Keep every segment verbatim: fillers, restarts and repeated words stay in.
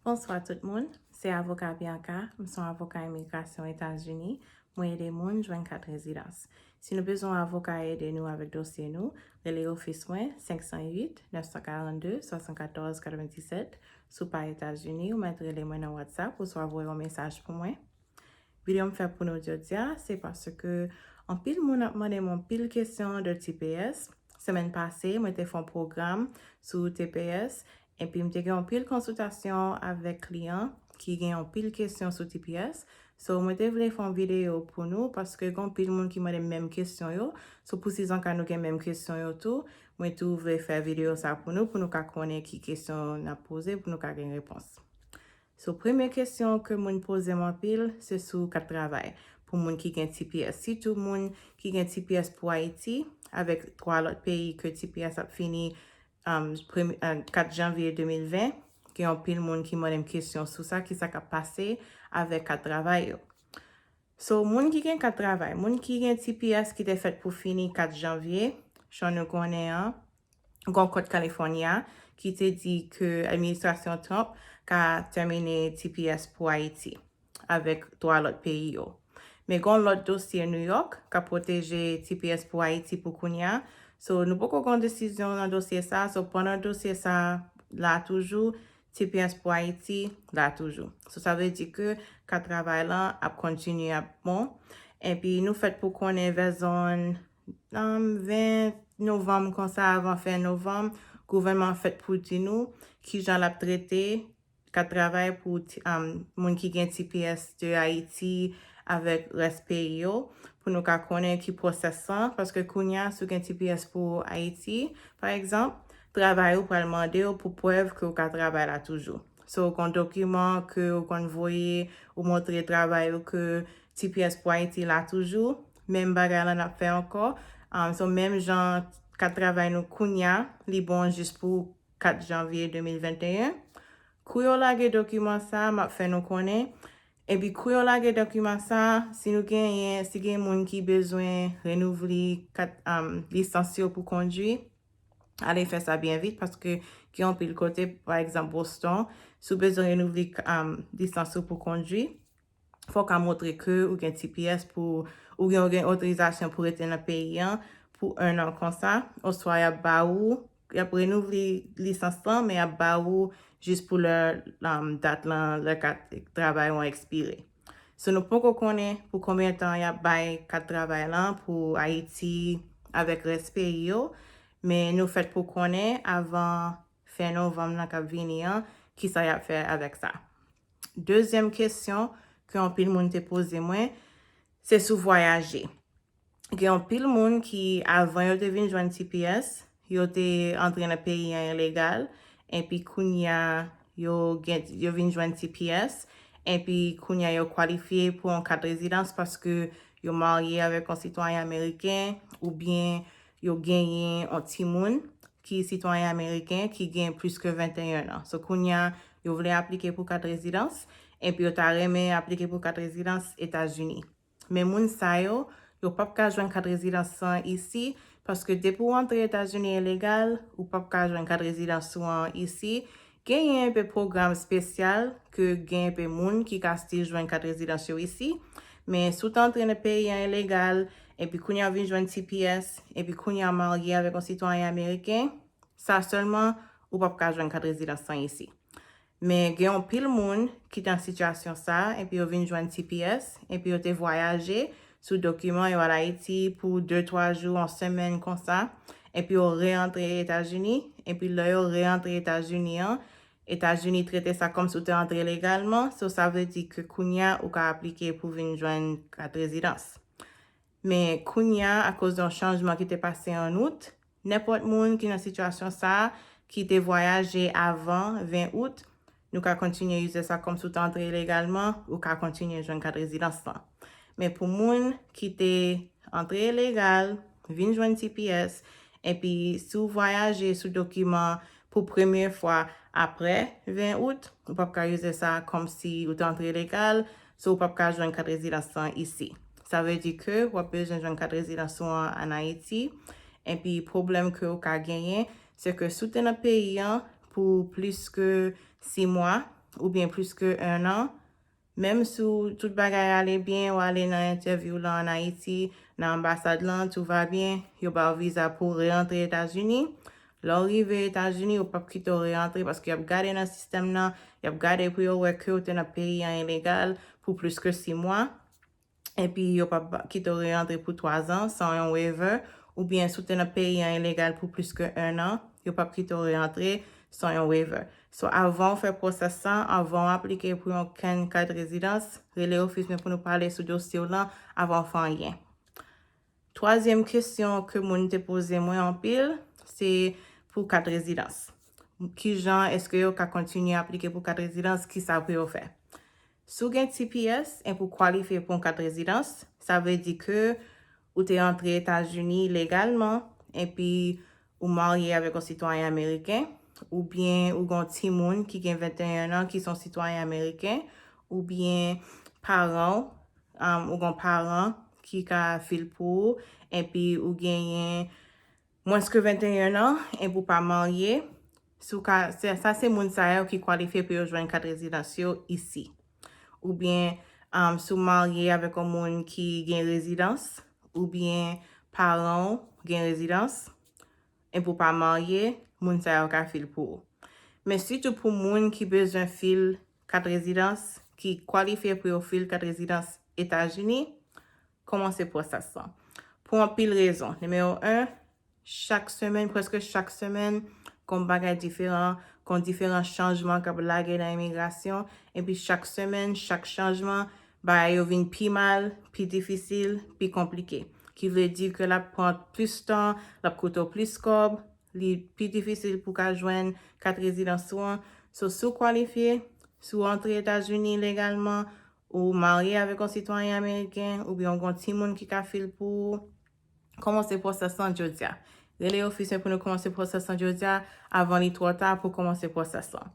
Bonswa tout moun, se avoka Bianca, m se yon avoka imigrasyon Etazini, mwen ede moun jwenn kat rezidans. Si nou bezwen yon avoka ede nou avèk dosye nou, rele ofis mwen senk san uit, nèf san karannde, swasannkatòz katrevenndisèt. Si w pa Etazini, ou mèt rele mwen nan WhatsApp oswa voye yon mesaj pou mwen. Videyo m fè pou nou jodi a, se paske anpil moun ap mande m anpil kesyon de T P S. Semèn pase, mwen te fè yon pwogram sou T P S, epi m te gen anpil konsiltasyon avèk kliyan ki gen anpil kesyon sou T P S. So, mwen te vle fè yon videyo pou nou, paske gen anpil moun ki mande m menm kesyon yo. So, pou si zanka nou gen menm kesyon yo tou, mwen tou vle fè videyo sa pou nou, pou nou ka konnen ki kesyon n ap poze, pou nou ka gen repons. So, premye kesyon ke moun poze m anpil, se sou kat travay. Pou moun ki gen T P S, sitou moun ki gen T P S pou Ayiti, avèk twa lòt peyi ke T P S ap fini, um, premye, uh, kat janvye de mil ven, gen anpil moun ki mande m kesyon sou sa, ki sa k ap pase avèk kat travay yo. So, moun ki gen kat travay, moun ki gen T P S ki te fèt pou fini kat janvye, jan nou konnen an, gen yon kòd California ki te di ke administrasyon Trump ka tèmine T P S pou Ayiti avèk twa lòt peyi yo. Men gen yon lòt dosye New York k ap pwoteje T P S pou Ayiti pou kounye a. So, nou poko gen yon desizyon nan dosye sa. So, pandan dosye sa la toujou, T P S pou Ayiti la toujou. So, sa vle di ke kat travay lan ap kontinye ap bon. Epi nou fèt pou konnen vè zòn, um, ven novanm konsa, avan fen novanm, gouvènman an fèt pou di nou kijan l ap trete kat travay pou ti, um, moun ki gen T P S de Ayiti avèk rès peyi yo, pou nou ka konnen ki pwosès lan, paske kounye a, si w gen T P S pou Ayiti, pa egzanp, travay ou pral mande w pou prèv ke w ka travay la toujou. So, w gen yon dokiman ke w konn voye, ou montre travay ou ke T P S pou Ayiti la toujou, menm bagay lan n ap fè ankò. Um, so, menm jan kat travay nou kounye a, li bon jis pou kat janvye de mil venteyen. Kou yo lage dokiman sa, m ap fè nou konnen. Epi kou yo lage dokiman sa, si nou genyen, si gen moun ki bezwen renouvle kat, um, lisans yo pou kondwi, ale fè sa byen vit, paske gen anpil kote, pa egzanp Boston, si w bezwen renouvle, um, lisans ou pou kondwi, fò w ka montre ke ou gen T P S pou, oubyen ou gen otorizasyon pou rete nan peyi an pou en an konsa, oswa y ap ba ou, y ap renouvle lisans lan, men y ap ba ou jis pou lè, um, dat lan, lè kat travay ou an ekspire. So, nou poko konnen pou konbyen tan y ap bay kat travay lan pou Ayiti avèk rès peyi yo, men nou fèt pou konnen avan fen novanm nan k ap vini an, kisa y ap fè avèk sa. Dezyèm kesyon ke anpil moun te poze mwen, se sou vwayaje. Gen anpil moun ki, avan yo te vin jwenn T P S, yo te antre nan peyi an ilegal, epi kounye a, yo gen, yo vin jwenn T P S, epi kounye a, yo kwalifye pou yon kat rezidans paske yo marye avèk yon sitwayen ameriken, oubyen yo genyen yon timoun ki sitwayen ameriken ki gen plis ke venteyen an. So, kounye a, yo vle aplike pou kat rezidans, epi yo ta renmen aplike pou kat rezidans Etazini. Men moun sa yo, yo p ap ka jwenn kat rezidans lan isi, paske depi w antre Etazini ilegal, ou p ap ka jwenn kat rezidans ou an isi. Genyen enpe pwogram espesyal ke gen enpe moun ki ka still jwenn kat rezidans yo isi. Men si w te antre nan peyi an ilegal, epi kounye a w vin jwenn T P S, epi kounye a w marye avèk yon sitwayen ameriken, sa sèlman, ou p ap ka jwenn kat rezidans lan isi. Men gen anpil moun ki te nan sitiyasyon sa, epi yo vin jwenn T P S, epi yo te vwayaje sou dokiman yo al Ayiti pou de, twa jou, yon semèn konsa, epi yo reantre Etazini, epi lè yo reantre Etazini an, Etazini trete sa kòmsi w te antre legalman, so sa vle di ke kounye a ou ka aplike pou vin jwenn kat rezidans. Men kounye a, akoz de yon chanjman ki te pase an out, nenpòt moun ki nan sitiyasyon sa a, ki te vwayaje avan ven out, nou ka kontinye ize sa kòmsi w te antre ilegalman, ou ka kontinye jwenn kat rezidans lan. Men pou moun ki te antre ilegal, vin jwenn T P S, epi si w vwayaje sou dokiman pou premye fwa apre ven out, ou p ap ka ize sa kòmsi ou te antre legal, so ou p ap ka jwenn kat rezidans lan isi. Sa vle di ke w ap bezwen jwenn kat rezidans ou an ann Ayiti, epi pwoblèm ke w ka genyen, se ke si w te nan peyi an pou plis ke sis mwa, oubyen plis ke en an. Menm si w, tout bagay ale byen, w ale nan entèvyou lan ann Ayiti, nan anbasad lan, tout va byen, yo ba w viza pou w re-antre Etazini. Lè w rive Etazini, yo p ap kite w re-antre paske y ap gade nan sistèm nan, y ap gade pou yo wè ke w te nan peyi an ilegal pou plis ke sis mwa. Epi yo p ap kite w re-antre pou twa zan san yon waiver, oubyen si w te nan peyi an ilegal pou plis ke en an, yo p ap kite w re-antre san yon waiver. So, avan w fè pwosès sa, avan w aplike pou yon kenn kat rezidans, rele ofis mwen pou nou pale sou dosye w lan avan w fè anyen. Twazyèm kesyon ke moun te poze mwen anpil, se pou kat rezidans. Kijan èske yo ka kontinye aplike pou kat rezidans? Kisa pou yo fè? Si w gen T P S epi w kwalifye pou yon kat rezidans, sa vle di ke ou te antre Etazini legalman epi ou marye avèk yon sitwayen ameriken, oubyen ou gen yon timoun ki gen venteyen an ki se yon sitwayen ameriken, oubyen paran w, um, ou gen yon paran ki ka fil pou ou, epi ou genyen mwens ke venteyen an, epi ou pa marye, si w ka, se, sa se moun sa yo ki kwalifye pou yo jwenn kat rezidans yo isi. Oubyen, um, si w marye avèk yon moun ki gen rezidans, oubyen paran w gen rezidans, epi w pa marye, moun sa yo ka fil pou ou. Men sitou pou moun ki bezwen fil kat rezidans, ki kwalifye pou yo fil kat rezidans Etazini, kòmanse pwosès lan. Pou anpil rezon. Nimewo en, chak semèn, prèske chak semèn, gon bagay diferan, gon diferan chanjman k ap lage nan imigrasyon, epi chak semèn, chak chanjman, bagay yo vin pi mal, pi difisil, pi konplike. Ki vle di ke l ap pran plis tan, l ap koute w plis kòb, li pi difisil pou w ka jwenn kat rezidans ou an. So, si w kwalifye, si w antre Etazini legalman, ou marye avèk yon sitwayen ameriken, oubyen w gen yon timoun ki ka fil pou ou, kòmanse pwosès lan jodi a. Rele ofis mwen pou nou kòmanse pwosès lan jodi a, avan li twò ta pou kòmanse pwosès lan.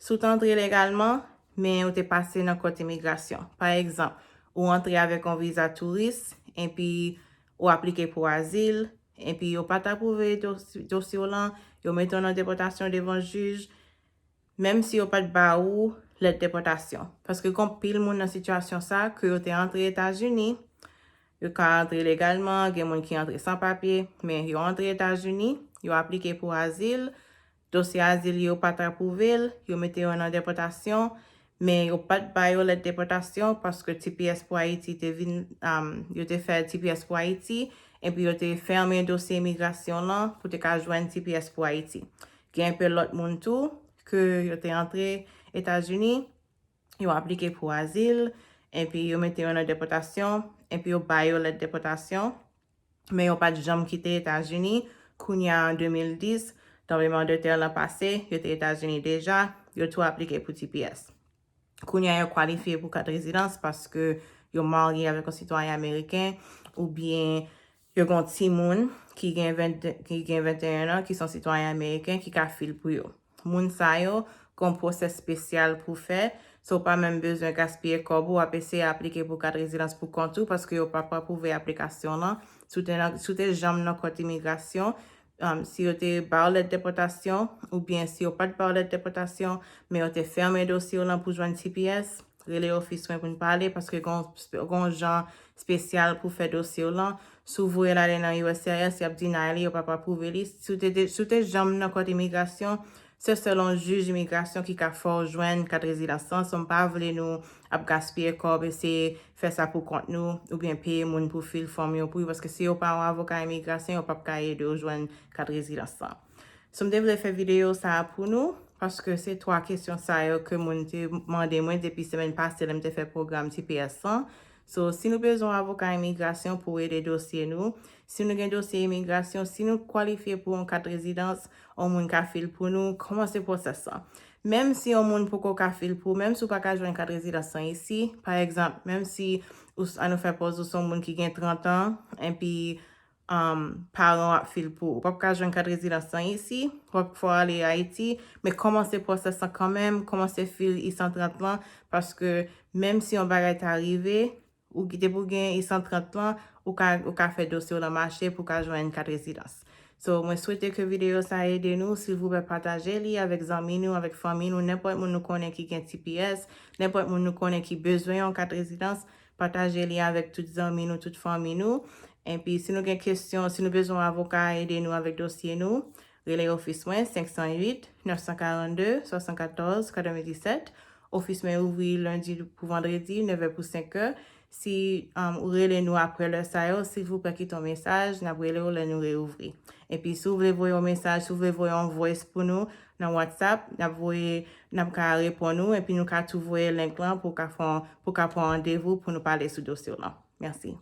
Si w te antre legalman, men ou te pase nan kòt imigrasyon. Pa egzanp, ou antre avèk yon viza touris, epi ou aplike pou azil, epi yo pa t apwouve dos-, dosye w lan, yo mete w nan depòtasyon devan jij, menm si yo pa t ba ou lèt depòtasyon. Paske gen anpil moun nan sitiyasyon sa, ke yo te antre Etazini, yo ka antre legalman, gen moun ki antre san papye, men yo antre Etazini, yo aplike pou azil, dosye azil yo pa t apwouve l, yo mete yo nan depòtasyon, men yo pa t ba yo lèt depòtasyon paske T P S pou Ayiti te vin, um, yo te fè T P S pou Ayiti, epi yo te fèmen dosye imigrasyon lan pou te ka jwenn T P S pou Ayiti. Gen enpe lòt moun tou ke yo te antre Etazini, yo aplike pou azil, epi yo mete yo nan depòtasyon, epi yo ba yo lèt depòtasyon, men yo pa t janm kite Etazini. Kounye a, an de mil dis, tranbleman de tè lan pase, yo te Etazini deja, yo tou aplike pou T P S. Kounye a, yo kwalifye pou kat rezidans paske yo marye avèk yon sitwayen ameriken, oubyen yo gen yon timoun ki gen ven, ki gen venteyen an, ki se yon sitwayen ameriken, ki ka fil pou yo. Moun sa yo, gen yon pwosès espesyal pou fè. So, w pa menm bezwen gaspiye kòb ou ap eseye aplike pou kat rezidans pou kont ou, paske yo p ap apwouve aplikasyon lan. Si w te nan, si w te janm nan kòt imigrasyon, um, si yo te ba w lèt depòtasyon, oubyen si yo pa t ba w lèt depòtasyon, men yo te fèmen dosye w lan pou jwenn T P S, rele ofis mwen pou n pale, paske gen yon spe-, gen yon jan espesyal pou fè dosye w lan. Si w voye l ale nan U S C I S, y ap deny li, yo p ap apwouve li. Si w te, te, si w te janm nan kòt imigrasyon, se sèl yon jij imigrasyon ki ka fè w jwenn kat rezidans lan. So, m pa vle nou ap gaspiye kòb, eseye fè sa pou kont nou, oubyen peye moun pou fil fòm yo pou yo, paske si yo pa yon avoka imigrasyon, yo p ap ka ede w jwenn kat rezidans lan. So, m te vle fè videyo sa a pou nou, paske se twa kesyon sa yo ke moun te mande mwen depi semèn pase lè m te fè pwogram T P S lan. So, si nou bezwen yon avoka imigrasyon pou ede dosye nou, si nou gen dosye imigrasyon, si nou kwalifye pou yon kat rezidans, yon moun ka fil pou nou, kòmanse pwosès lan. Menm si yon moun poko ka fil pou ou, menm si w pa ka jwenn kat rezidans lan isi, pa egzanp, menm si ou, ann nou fè pòz ou se yon moun ki gen trant an, epi um, paran w ap fil pou ou. Ou p ap ka jwenn kat rezidans lan isi, w ap fò w ale Ayiti, men kòmanse pwosès lan kanmenm, kòmanse fil I san trant lan, paske menm si yon bagay ta rive, ou ki te pou gen I san trant lan, ou ka, ou ka fè dosye w lan mache pou w ka jwenn kat rezidans. So, mwen swete ke videyo sa ede nou. Silvouplè, pataje li avèk zanmi nou, avèk fanmi nou, nenpòt moun nou konnen ki gen T P S, nenpòt moun nou konnen ki bezwen yon kat rezidans, pataje li avèk tout zanmi nou, tout fanmi nou. Epi, si nou gen kesyon, si nou bezwen avoka ede nou avèk dosye nou, rele ofis mwen, senk san uit, nèf san karannde, swasannkatòz, katrevenndisèt. Ofis mwen ouvri lendi pou vandredi, nevè pou senkè. Si um, ou rele nou apre lè sa yo, silvouplè kite yon mesaj, n ap rele w lè nou reouvri. Epi si w vle voye yon mesaj, si w vle voye yon voice pou nou nan WhatsApp, n ap voye, n ap ka reponn ou, epi nou ka tou voye link lan pou w ka fè yon- pou w ka pran randevou pou nou pale sou dosye w lan. Mèsi.